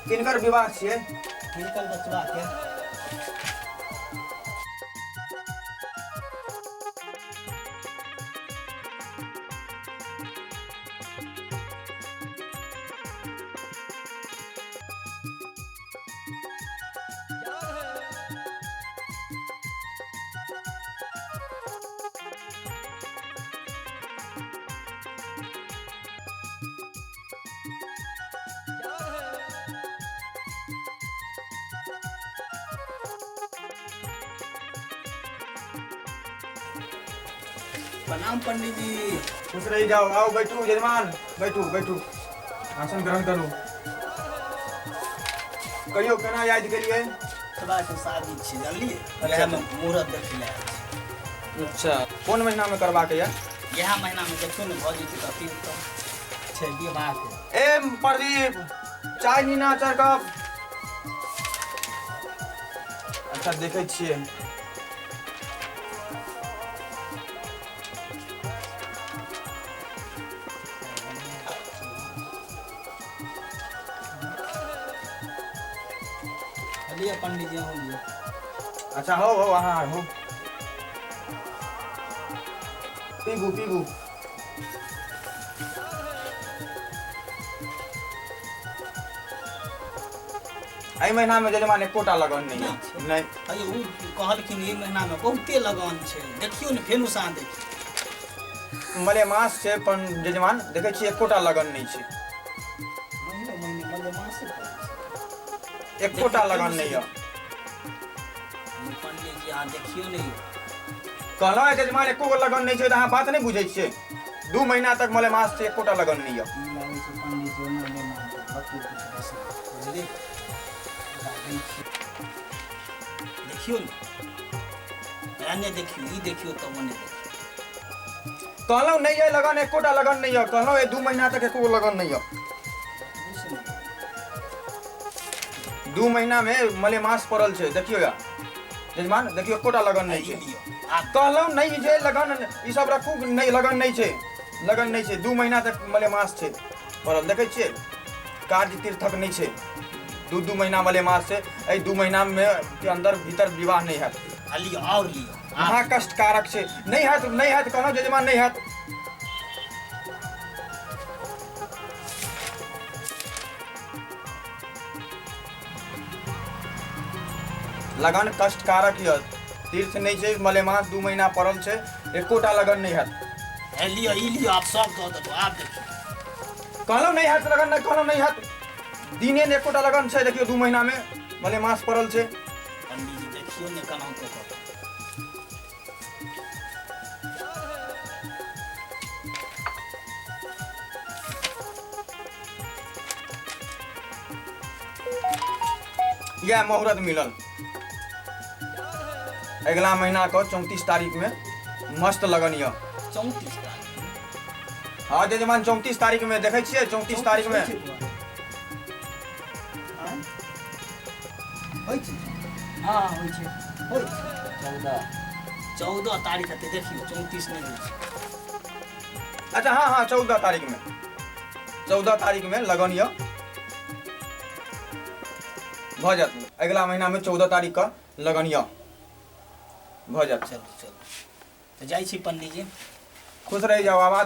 किनकर विवाह छियै? हिनकर बचवा के। प्रणाम पंडित जी। खुश रही जाओ, आओ बैठू यजमान, बैठू बैठू, आसन ग्रहण करू। कहियो केना याद केलियै? बचवा के शादी छै, जानलियै? इएह मे मुहूर्त देखै लए आयल छी। अच्छा, कोन महीना में करबाक यऽ? इएह महीना में देखियौ ने भऽ जेतै तऽ अति उत्तम छै विवाहके। ए प्रदीप, चाय नीना 4 कप। अच्छा देखै छियै। लिअ पंडित जी, अहूँ लिअ। अच्छा हो हो, अहाँ हो, पीबू पीबू। एहि महीना में जजमान एकोटा लगन नहीं है। नहीं। अरे ओ कहलखिन एहि महीना में बहुते लगन छै, देखियौ ने फेर उषा देखियौ। मलेमास छै पर जजमान देखै छियै एकोटा लगन नहीं छै। महीने महीने मलेमासे पड़ै छै। एकोटा लगन नहीं है। पंडित जी अहाँ देखियौ ने। कहलहुँ जजमान एको गो लगन नहीं छै तऽ अहाँ बात नहि बुझै छियै। 2 महीना तक मलेमास छै, एकोटा लगन नहीं है। लागै छै पंडित जी ओना नहि मानतै, बतू किछु बेसी बुझलियै। देखियौ ने, एने देखियौ, ई देखियौ तब ओने देखियौ। कहलहुँ नहीं है लगन, एकोटा लगन नहीं है। कहलहुँ 2 महीना तक एको गो लगन नहीं है। 2 महीना में मलेमास पड़ल छै, देखियौ या जजमान, देखियौ एकोटा लगन नहीं छै। कहलहुँ नहीं जे लगन ई सब रखू, नहीं लगन नहीं छै, लगन नहीं छै। 2 महीना तक मलेमास छै पड़ल, देखै छियै कार्य तीर्थक नहीं छै। 2-2 महीना मलेमास छै, एहि 2 महीना में के अंदर भीतर विवाह नहीं हैत। लियौ और लियौ। महा कष्टकारक छै, नहीं हैत, नहीं हैत, कहलहुँ जजमान नहीं हैत। लगन कष्टकारक यऽ, तीर्थ नहीं छै, मलेमास 2 महीना पड़ल छै, एकोटा लगन नहीं हैत। ए लियौ, ई लियौ, आप सब दऽ देलहुँ, आब देखियौ। कहलहुँ नहीं हैत लगन, नहीं कहलहुँ नहीं हैत। दिने ने एकोटा लगन छै, देखियौ 2 महीना में मलेमास पड़ल छै। पंडित जी देखियौ ने केना कऽ कऽ। इएह मुहूर्त मिलल अगला महीना के 34 तारीख में मस्त लगन यऽ। 34 तारीख? हाँ जजमान, 34 तारीख में देखै छियै, 34 तारीख में। होइ छै? हाँ होइ छै। होइ छै। 14 तारीख हेतै, देखियौ 34 नहि होइ छै। अच्छा हाँ हाँ, 14 तारीख में, 14 तारीख में लगन यऽ भऽ जायत। अगला महीना में 14 तारीख का लगन यऽ भऽ जायत। चलू चलू, तऽ जाइ छी पंडित जी। खुश रहि जाउ, आबाद।